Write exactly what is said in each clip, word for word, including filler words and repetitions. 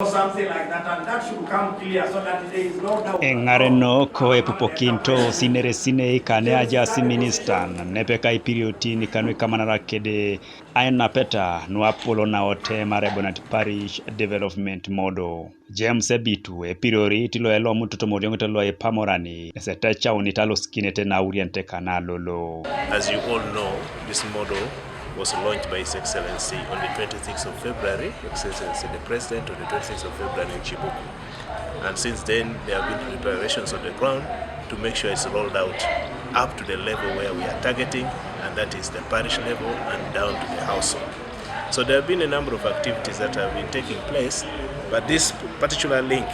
Something like that, and that should come clear so that there is no doubt. Eŋarenok epupokinto sinere sinei kane ajaas ministan nepeka ipiriotin kanu ikamanara kede ainapeta nuapolo naote mare Bonat Parish Development Model. James Ebitu epiriorit lo elomut tomorioŋet lo ipamorani esetecaunit alosikinete naurianite kana lolo. As you all know, this model was launched by His Excellency on the twenty-sixth of February, Excellency the President, on the twenty-sixth of February in Chibuku. And since then, there have been preparations on the ground to make sure it's rolled out up to the level where we are targeting, and that is the parish level and down to the household. So there have been a number of activities that have been taking place, but this particular link,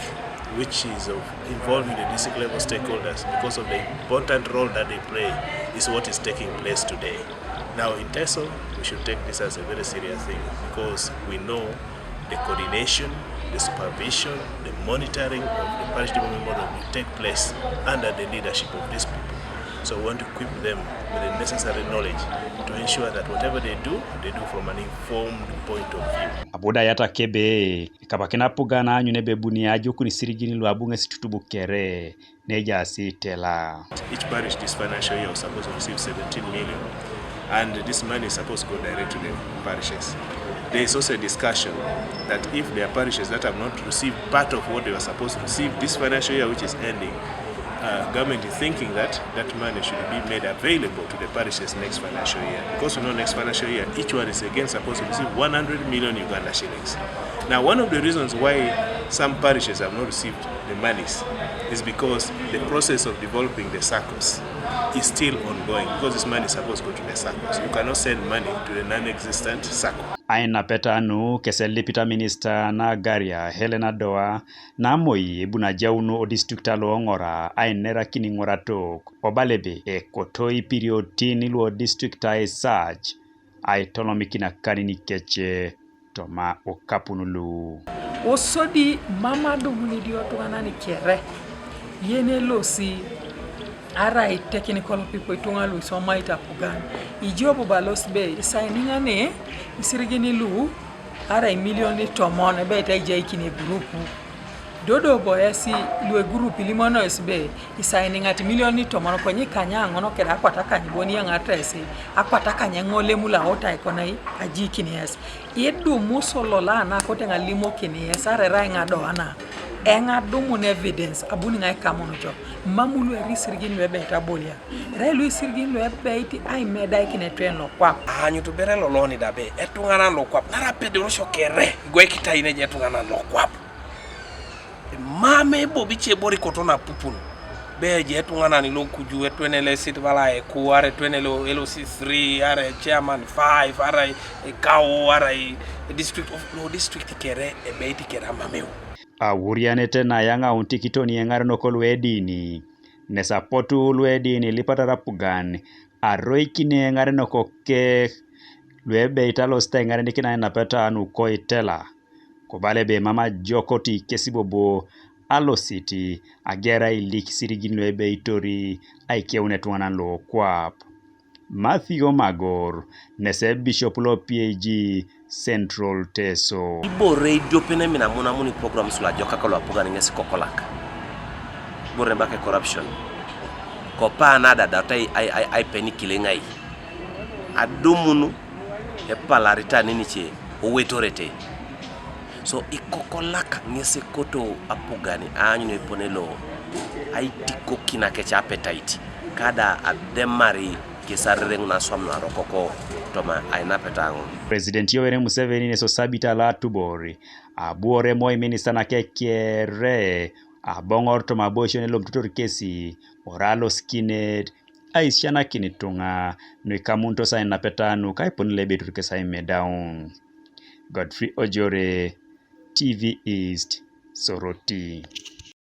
which is of involving the district level stakeholders because of the important role that they play, is what is taking place today. Now in Teso, we should take this as a very serious thing because we know the coordination, the supervision, the monitoring of the parish development model will take place under the leadership of these people. So we want to equip them with the necessary knowledge to ensure that whatever they do, they do from an informed point of view. Abu da yata kebe, kabakin apugan aanyun ebe ebuni ajokun isirigin lu abu ŋes tutubu kere, nejaas itela. Each parish this financial year was supposed to receive seventeen million, and this money is supposed to go direct to the parishes. There is also a discussion that if there are parishes that have not received part of what they were supposed to receive this financial year, which is ending, uh, government is thinking that that money should be made available to the parishes next financial year, because we know next financial year each one is again supposed to receive one hundred million Uganda shillings. Now, one of the reasons why some parishes have not received the monies is because the process of developing the SACCOs is still ongoing, because this money is supposed to go to the SACCOs. You cannot send money to the non-existent SACCO. Ainapeta nu kese elipita minista na agaria Hellen Adoa namoi ebuni ajaun odistrikta lo Ŋora ainerakini Ŋoratok obala ebe ekoto ipiriotin lu odistrikta esac aitolomikin akanin kec toma okapun lu. Kosodi mam adumun idio tuŋanan kere yen elosi arai technical people, ituŋa lu isomait apugan, ijo bobo alosi be isainiŋani isirigin lu arai imilionin tomon ebe etaijaikin egurupu. Dodo bo esi lu egurupu ilimono esi be isainiŋat imilionin tomon konye ikany aŋon kede akwat akany bon iyaŋarita esi akwat akany eŋolem lo aotai konai ajiikin esi. Idumu solo lo ana akote eoŋ alimokin esi arai erai eoŋ adoana, eoŋ adumun evidence abuni eoŋ aikamun jo. Mam lu erai isirigin lu ebeit abolia, erai lu isirigin lu ebeit aimedaikin etwen lokwap. Aanyut bere loloni da be etuŋanan lokwap, nara apedorosio kere igwaikitai neje etuŋanan lokwap. Mam ebobi ice bori koto napupun. Be eje etuŋanan lo kuju etwen elesit bala eku, are etwen elo, L C three, are chairman five, are ekau, are district of, lo district kere ebeit kere amameu. Awurianet na ayaŋaunit ikitoni eŋarenok lu edini, nes apotu lu edini lipatar apugan, aroikini eŋarenok kek lu ebeit alosit aiŋarenikin ainapeta nuko itela. Kobala ebe mam ajokot ikesi bobo alosit ager ailik isirigin lu ebeitor aikeun etuŋanan lokwap. Matthew Magor, nese bishop lo P A G Central Teso. Ibore idiope nemin amunamun iprograms lu ajokak lu apugan ŋes kokolak. Ibore nebake corruption. Kopa nadadauta ai, ai, ai, aipenikile ŋai. Adumun epalarita ninice owetorete. So ikokolak ŋes ekoto apugan aanyun epone lo aitikokin akec apetait, kada ademari kes arereŋ naswam nuarokoko toma ainapeta ŋun. President Yoweri Museveni nesosabit alo atubor abuore moi minista nakekere aboŋor toma aboisio nelomutotor kesi ora alosikinet aisisianakin ituŋa nuikamunitos ainapeta nuka epone lo ebeitor kes aimedaun. Godfrey Ojore, T V East, Soroti.